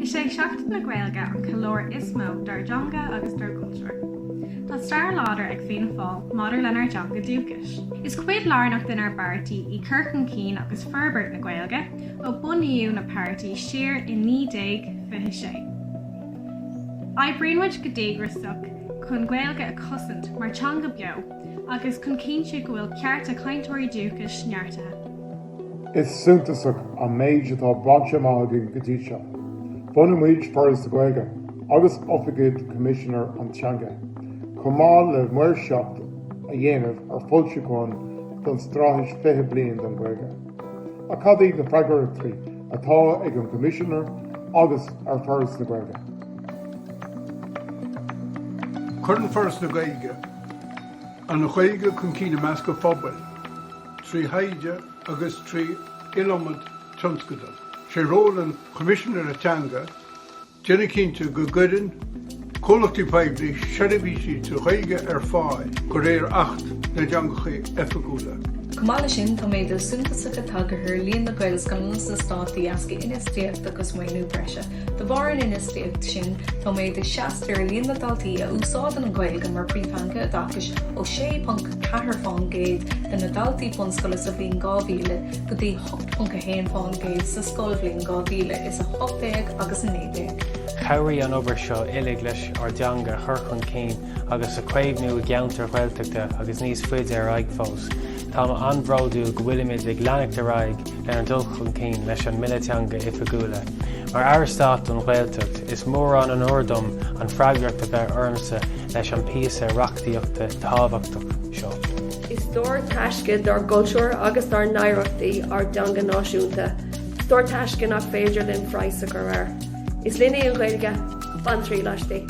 Is é Seachtain na Gaeilge an ceiliúradh is mó dár dteanga agus dár gcultúr. Tá stair láidir ag Fianna Fáil maidir lenár dteanga dúchais. Is cuid lárnach denár bpáirtí í cur chun cinn agus forbairt na Gaeilge ó bunaíodh na páirtí siar i 1926. Oibríonn muid go díograiseach chun Gaeilge a chosaint mar teanga beo agus chun cinntiú go bhfuil cearta cainteoirí dúchais neartaithe. Is suntasach an méid atá bainte amach againn go dtí seo. Bhunaigh muid Foras na Gaeilge agus Oifig Choimisinéir an Teanga, chomh maith le maoirseacht a dhéanamh ar fhoilseacháin don Straitéis 20 Bliain don Ghaeilge. Ach cad iad na freagrachtaí atá ag an gCoimisinéir agus ar Foras na Gaeilge? Cuireann Foras na Gaeilge an Ghaeilge chun cinn i measc an phobail. trí thaighde agus trí iliomad tionscadal. Sé ról an Choimisinéara Teanga déanamh cinnte go gcuireann comhlachtaí poiblí seirbhísí trí Ghaeilge ar fáil de réir Acht na dTeangacha Oifigiúla. Chomh maith leis sin, tá méadú suntasach tagtha ar líon na Gaelscoileanna sa stát de dheasca infheistíocht agus maoiniú breise. De bharr an infheistíocht sin, tá méadú seasta ar líon na ndaltaí a úsáideann an Ghaeilge mar príomhtheanga oideachais ó 6.4% de na daltaí bunscoile sa bhliain 2000 go dtí 8.1% sa scoilbhliain 2018 agus 19. Chabhraigh an obair seo uilig leis ár dteanga a chur chun cinn agus a chaomhnú i gceantair Ghaeltachta agus níos faide ar aghaidh fós. Táim an-bhródúil go bhfuilimid ag leanacht ar aghaidh lenár dul chun cinn leis an mBille Teanga Oifigiúla. Mar Aire Stáit don Ghaeltacht, is mór an onóir dom an freagracht a bheith ormsa leis an píosa reachtaíochta tábhachtach seo. Is stór taisce dár gcultúr agus dár n-oidhreacht í ár dteanga náisiúnta, stór taisce nach féidir linn praghas a chur air. Is linne í an Ghaeilge, bain triail aisti!